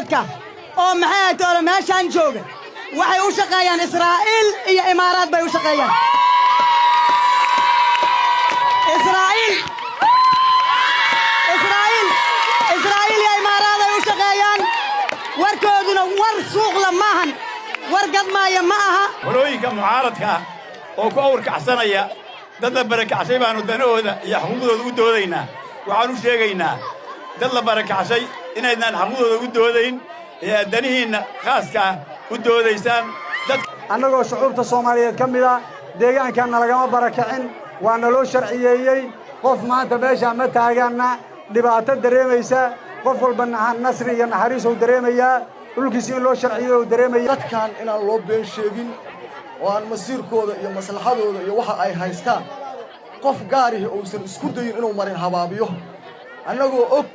Mucaaradka oo maxay toole meeshaan jooga waxay u shaqeeyaan Israa'iil iyo Imaaraad bay u shaqeeyaan. Israa'iil, Israa'iil, Israa'iil iyo Imaaraad ay u shaqeeyaan. Warkooduna war suuqla maahan, war gadmaaya ma aha. Qolooyinka mucaaradka ah oo ku awrkacsanaya dad la barakacshay baannu danahooda iyo xuquuqdooda u doodaynaa, waxaan u sheegaynaa dad la barakacshay inaydnaan xaquuqdooda u doodayn ee aad danihiinna khaaska ah u doodaysaan dad. Annagoo shucuubta Soomaaliyeed ka mid a, deegaankanna lagama barakicin, waa naloo sharciyeeyey. Qof maanta meeshaa ma taaganna dhibaato dareemaysa. Qof walba nasri iyo naxariis uu dareemayaa, dhulkiisi in loo sharciyo uu dareemaya. Dadkan inaan loo been sheegin oo aan masiirkooda iyo maslaxadooda iyo waxa ay haystaan qof gaarihi uusan isku dayin inuu marin habaabiyo, annagoo og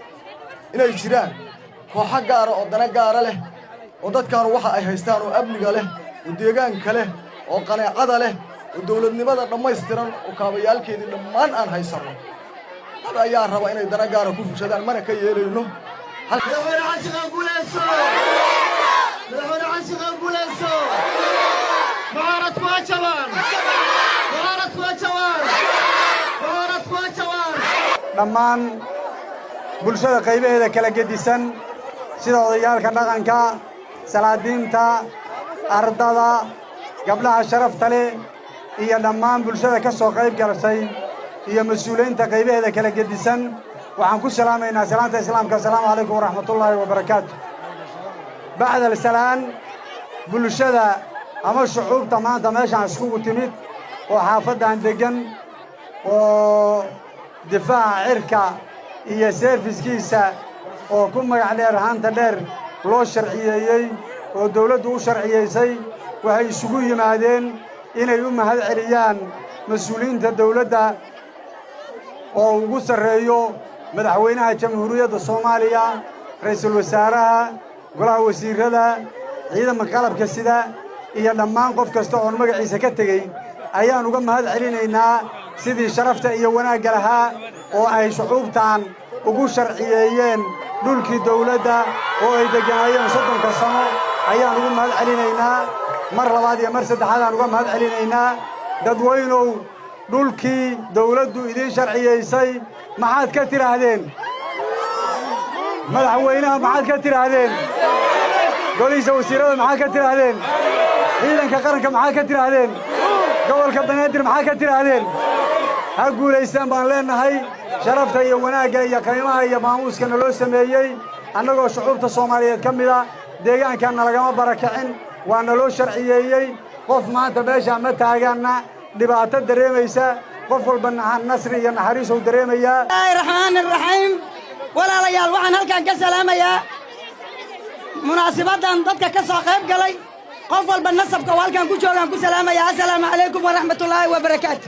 inay jiraan kooxo gaara oo dana gaara leh oo dadkaanu waxa ay haystaan oo amniga leh oo deegaanka leh oo qaneecada leh oo dawladnimada dhammaystiran oo kaabayaalkeedii dhammaan aan haysanno, dad ayaa raba inay dana gaara ku fushadaan, mana ka yeelayno. Madaxweyne Xasan guulayso! Madaxweyne Xasan guulayso! Mucaaradku ha jabaan! Mucaaradku ha jabaan! Mucaaradku ha jabaan! Dhammaan bulshada qaybaheeda kala gedisan, sida odayaalka dhaqanka, salaadiinta, ardada, gabdhaha sharafta leh iyo dhammaan bulshada ka soo qayb gashay iyo mas-uuliyiinta qaybaheeda kala gedisan, waxaan ku salaamaynaa salaanta Islaamka: asalaamu calaykum waraxmatullaahi wabarakaatu. Bacdal salaan, bulshada ama shucuubta maanta meeshaan iskugu timid oo xaafaddan deggan oo difaaca cirka iyo seerfiskiisa oo ku magac dheer Haanta Dheer loo sharciyeeyey oo dawladdu u sharciyaysay, waxay isugu yimaadeen inay u mahad celiyaan mas-uuliyiinta dawladda oo ugu sarreeyo madaxweynaha Jamhuuriyadda Soomaaliya, ra'iisul wasaaraha, golaha wasiirrada, ciidanka qalabka sida iyo dhammaan qof kasta oon magaciisa ka tegey. Ayaan uga mahad celinaynaa sidii sharafta iyo wanaagga lahaa oo ay shucuubtan ugu sharciyeeyeen dhulkii dawladda oo ay degganaayeen 30-ka sano. Ayaan ugu mahad celinaynaa mar labaad iyo mar saddexaad aan uga mahad celinaynaa. Dadweynow, dhulkii dawladdu idiin sharciyaysay maxaad ka tidhaahdeen? Madaxweynaha maxaad ka tidhaahdeen? Golihiisa wasiirrada maxaad ka tidhaahdeen? Ciidanka qaranka maxaad ka tidhaahdeen? Gobolka Banaadir maxaad ka tidhaahdeen? Ha guulaystaan baan leennahay. Sharafta iyo wanaagga iyo qiimaha iyo maamuuska naloo sameeyey, annagoo shucuubta Soomaaliyeed ka mid a, deegaankanna lagama barakicin, waa naloo sharciyeeyey. Qof maanta meeshaa ma taaganna dhibaato dareemaysa. Qof walba nasri iyo naxariis uu dareemayaa. Bismillaahi raxmaani raxiim. Walaalayaal, waxaan halkan ka salaamayaa munaasibaddan dadka ka soo qayb galay. Qof walba nasabka oo halkan ku joogaan ku salaamayaa: assalaamu calaykum waraxmatullaahi wabarakaatu.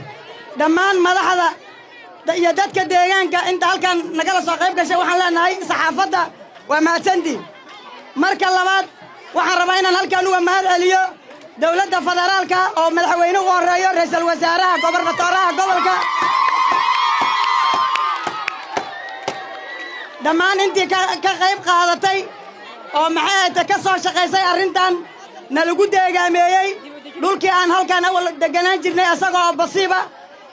Dhammaan madaxda iyo dadka deegaanka inta halkan nagala soo qayb gashay, waxaan leenahay saxaafadda waa mahadsantiin. Marka labaad, waxaan rabaa inaan halkan uga mahad celiyo dowladda federaalka oo madaxweyne u horreeyo, ra'iisul wasaaraha, gobernatooraha gobolka, dhammaan intii ka qayb qaadatay oo maxay ahayte ka soo shaqaysay arrintan nalagu deegaameeyey dhulkii aan halkan awal degganaan jirnay, isagoo basiiba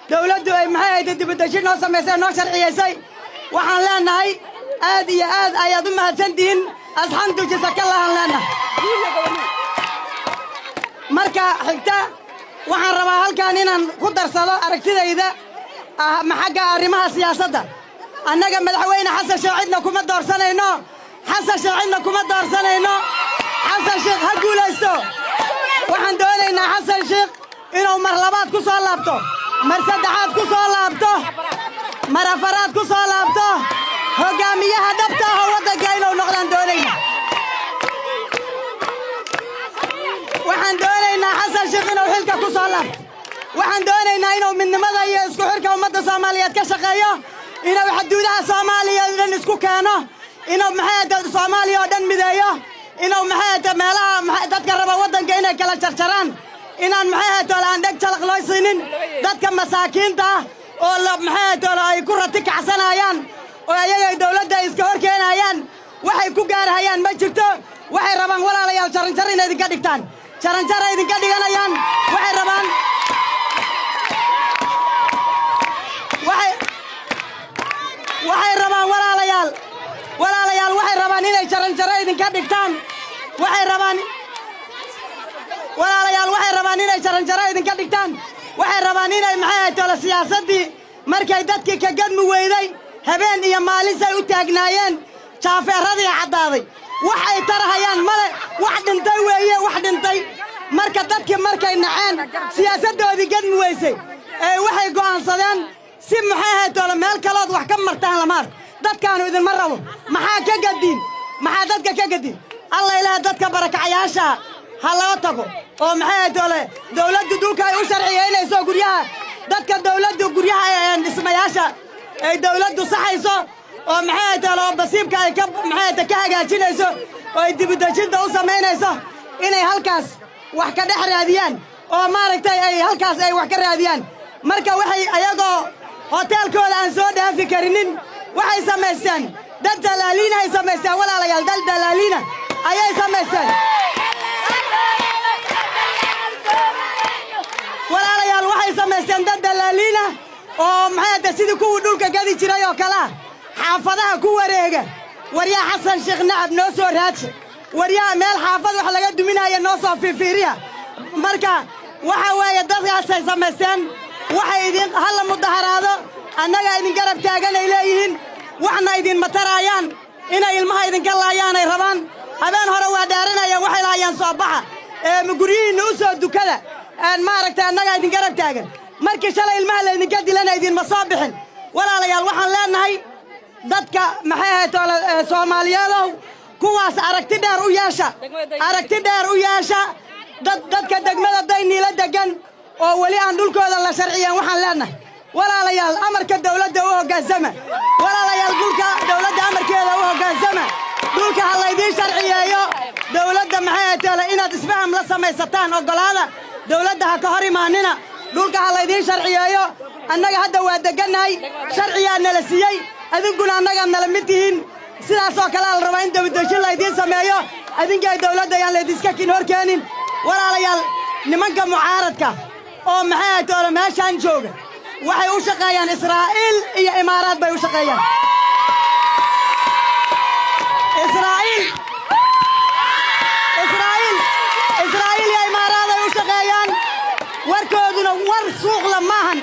dawladdu ay maxay ahayte dibudejin noo samaysay, noo sharciyaysay. Waxaan leenahay aad iyo aad ayaad u mahadsantihiin. Asxantu jisakallahan leenahay. Marka xigta, waxaan rabaa halkan inaan ku darsado aragtidayda ah xagga arrimaha siyaasadda. Annaga madaxweyne Xasan Sheekh cidna kuma doorsanayno. Xasan Sheekh cidna kuma doorsanayno. Xasan Sheekh ha guulaysto. Waxaan doonaynaa Xasan Sheekh inuu mar labaad ku soo laabto, mar saddexaad ku soo laabto, mar afaraad ku soo laabto. Hoggaamiyaha dhabta ah oo waddanka inuu noqdaan doonaynaa. Waxaan doonaynaa Xasan Sheekh inuu xilka ku soo laabto. Waxaan doonaynaa inuu midnimada iyo isku xidhka ummadda Soomaaliyeed ka shaqeeyo, inuu xaduudaha Soomaaliya oo dhan isku keeno, inuu maxay Soomaaliya oo dhan mideeyo, inuu maxay meelaha dadka raba waddanka inay kala jarjaraan inaan maxay toole aan dheg jalaq loo siinin, dadka masaakiinta ah oo la maxay toole ay ku rati kacsanayaan oo ayaga dawladda iska hor keenayaan, waxay ku gaarhayaan ma jirto. Waxay rabaan, walaalayaal, jaranjar inay idinka dhigtaan. Jaranjaray idinka dhiganayaan. Waxay rabaan, waxay rabaan, walaalayaal, walaalayaal, waxay rabaan inay jaranjaro idinka dhigtaan. Waxay rabaan, walaalayaal, waxay rabaan inay jaranjaro idinka dhigtaan. Waxay rabaan inay, maxay ahayd tole, siyaasaddii markay dadkii ka gadmi weyday, habeen iyo maalin say u taagnaayeen, jaafeerradii caddaaday. Wax ay tarahayaan male, wax dhintay weeye, wax dhintay. Marka dadkii markay naceen, siyaasaddoodii gadmi weysay, ee waxay go'aansadeen si, maxay ahayd tole, meel kalood wax ka martaan lama arko. Dadkaanu idinma rabo. Maxaa ka gadiin? Maxaa dadka ka gadiin? Alla ilaah, dadka barakacayaasha ha loo tago oo, maxay ahayd tole, dawladdu dhulka ay u sharciyeynayso guryaha dadka, dawladdu guryaha dhismayaasha ay dawladdu saxayso oo, maxay ahayd tole, oo basiibka ay ka, maxay ahayd, ka hagaajinayso oo ay dibudejinta u samaynayso, inay halkaas wax ka dhex raadiyaan oo, maaragtay, ay halkaas ay wax ka raadiyaan. Marka waxay ayagoo hoteelkooda aan soo dhaafi karinin, waxay samaysteen dad dalaaliina ay samaysteen. Walaalayaal, dad dalaaliina ayay samaysteen. Walaalayaal, waxay samaysteen dad dalaaliina oo, maxay ahda, sidii kuwii dhulka gadi jiray oo kale ah, xaafadaha ku wareega. Waryaa Xasan Sheekh nacab noo soo raadsha, waryaa meel xaafad wax laga duminaya noo soo fiifiiriya. Marka waxa weeye dadkaasay samaysteen. Waxay idin halla mudaharaado, annagaa idin garab taagan ay leeyihiin. Waxna idinma taraayaan, inay ilmaha idinka laayaanay rabaan. Habeen hore waa dhaaranayaan, waxay lahaayaan soo baxa ee guryihiinna u soo dukada, maaragtay, annagaa idin garab taagan. Markii shalay ilmaha laydinka dilana idinma soo bixin. Walaalayaal, waxaan leennahay dadka, maxay ahayd toole, Soomaaliyeedow, kuwaas aragti dheer u yeesha, aragti dheer u yeesha. Dadka degmada Dayniila deggan oo weli aan dhulkooda la sharciyan, waxaan leennahay, walaalayaal, amarka dawladda u hoggaansama. Walaalayaal, dhulka dawladda amarkeeda u hoggaansama. Dhulka ha laydiin sharciyeeyo. Dawladda, maxay ahayd toole, inaad isfaham la samaysataan oggolaada. Dawladda ha ka hor imaanina. Dhulka ha laydiin sharciyeeyo. Annaga hadda waa deggannahay, sharciyaa nala siiyey, adinkuna annagaa nala mid tihiin. Sidaasoo kalea la rabaa in dawladeshin laydiin sameeyo. Adinkay dawladda ayaan laydiiska kin hor keenin. Walaalayaal, nimanka mucaaradka oo, maxay ahayd toole, meeshaan jooga, waxay u shaqeeyaan Israa'iil iyo Imaaraad bay u shaqeeyaan. Israa'iil, Israa'iil, Israa'iil iyo Imaaraad ay u shaqeeyaan. Warkooduna war suuqla maahan,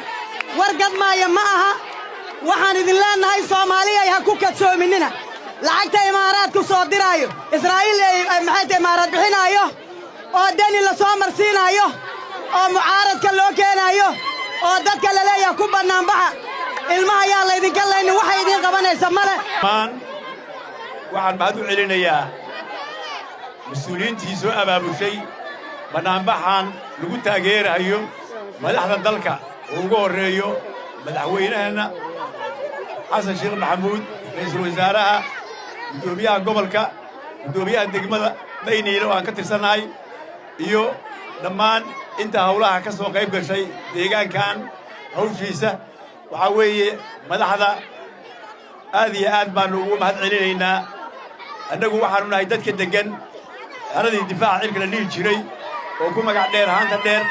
war gadmaaya ma aha. Waxaan idin leennahay, Soomaaliyay, ha ku kadsoominina lacagta Imaaraadku soo diraayo, Israa'iil ay, maxay tahay, Imaaraad bixinaayo oo deni la soo marsiinaayo oo mucaaradka loo keenaayo oo dadka la leeyahay ku bannaanbaxa, ilmaha yaa laydinka laynin. Waxay idiin qabanaysa male. Maan waxaan mahad u celinayaa mas-uuliyiintii soo abaabushay bannaanbaxan lagu taageerayo madaxda dalka oo ugu horreeyo madaxweynaheenna Xasan Sheekh Maxamuud, ra'iisul wasaaraha, guddoomiyaha gobolka, guddoomiyaha degmada Dayniile oo aan ka tirsannahay, iyo dhammaan inta hawlaha ka soo qayb gashay deegaankan hawshiisa. Waxaa weeye madaxda aad iyo aad baannu ugu mahad celinaynaa. Annagu waxaannu nahay dadka deggan xeradii difaaca cirka la dhihi jiray oo ku magac dheer Haanta Dheer.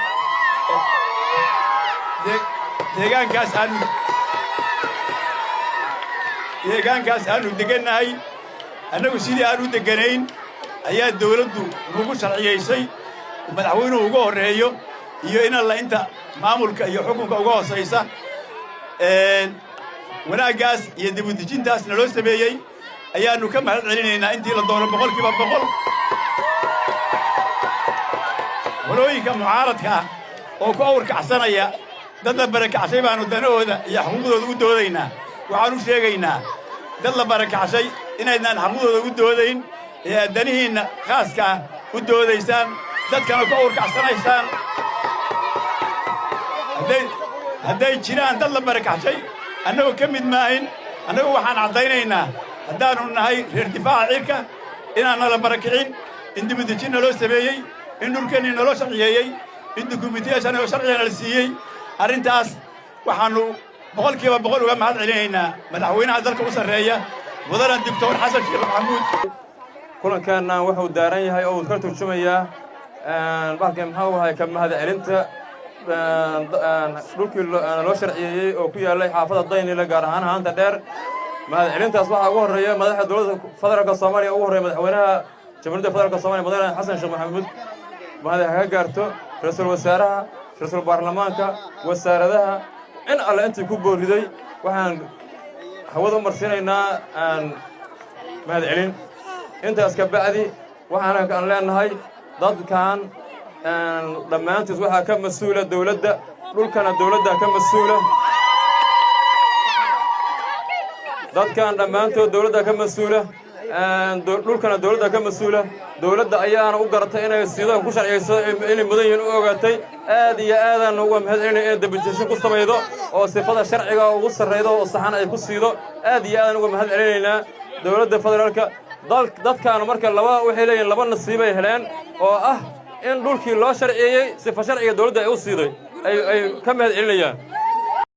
Deegaankaas aanu deggannahay, annagu sidii aan u degganayn ayaa dawladdu nagu sharciyaysay, madaxweynuhu uga horreeyo iyo in alla inta maamulka iyo xukunka uga hoosaysa. Wanaaggaas iyo dibudejintaas naloo sameeyey ayaannu ka mahad celinaynaa intii la doono 100%. Qolooyinka mucaaradka ah oo ku awrkacsanaya dad la barakacshay baannu danahooda iyo xuquuqdooda u doodaynaa, waxaan u sheegaynaa dad la barakacshay inaydnaan xaquuqdooda u doodayn ee aad danihiinna khaaska ah u doodaysaan, dadkana ku awrkacsanaysaan. Hadday jiraan dad la barakacshay, annagoo ka mid maahin. Annagu waxaan caddaynaynaa haddaannu nahay reer difaaca cirka inaan nala barakicin, in dibudejin naloo sameeyey, in dhulkeennii naloo sharciyeeyey, in dukumiintiyaasha naloo sharciga nala siiyey. Arrintaas waxaannu 100% uga mahad celinaynaa madaxweynaha dalka u sarreeya, mudana Doctor Xasan Sheekh Maxamuud. Kulankeennan wuxuu daaran yahay oo uu ka turjumayaa bahalkii maxuu ahay ka mahad celinta dhulkii loo sharciyeeyey oo ku yaallay xaafadda Daynile, gaar ahaan Haanta Dheer. Mahad celintaas waxaa ugu horreeya madaxda Dowladda Federaalka Soomaaliya, ugu horreeya Madaxweynaha Jamhuuriyadda Federaalka Soomaaliya, Mudane Xasan Sheekh Maxamuud, mahad ha ka gaarto, ra-iisul wasaaraha, ra-iisul baarlamaanka, wasaaradaha, in alle intii ku booriday. Waxaan hawada u marsiinaynaa aan mahad celin. Intaas ka bacdi, waxaana aan leenahay dadkan dhammaantiis waxaa ka mas-uula dawladda, dhulkana dawladda ka mas-uula. Dadkan dhammaantood dawladda ka mas-uula, dhulkana dawladda ka mas-uula. Dawladda ayaana u garatay inay siido ku sharciyayso inay mudan yihiin u ogaatay. Aad iyo aadaan uga mahad celinay inay dembijasho ku samaydo oo sifada sharciga ugu sarraydo oo saxan ay ku siido. Aad iyo aadaan uga mahad celinaynaa dowladda federaalka. Dadkaanu marka laba waxay leeyihin, laba nasiibay heleen oo ah in dhulkii loo sharciyeeyey sifa sharciga dawladda ay u siiday ay ka mahad celinayaan.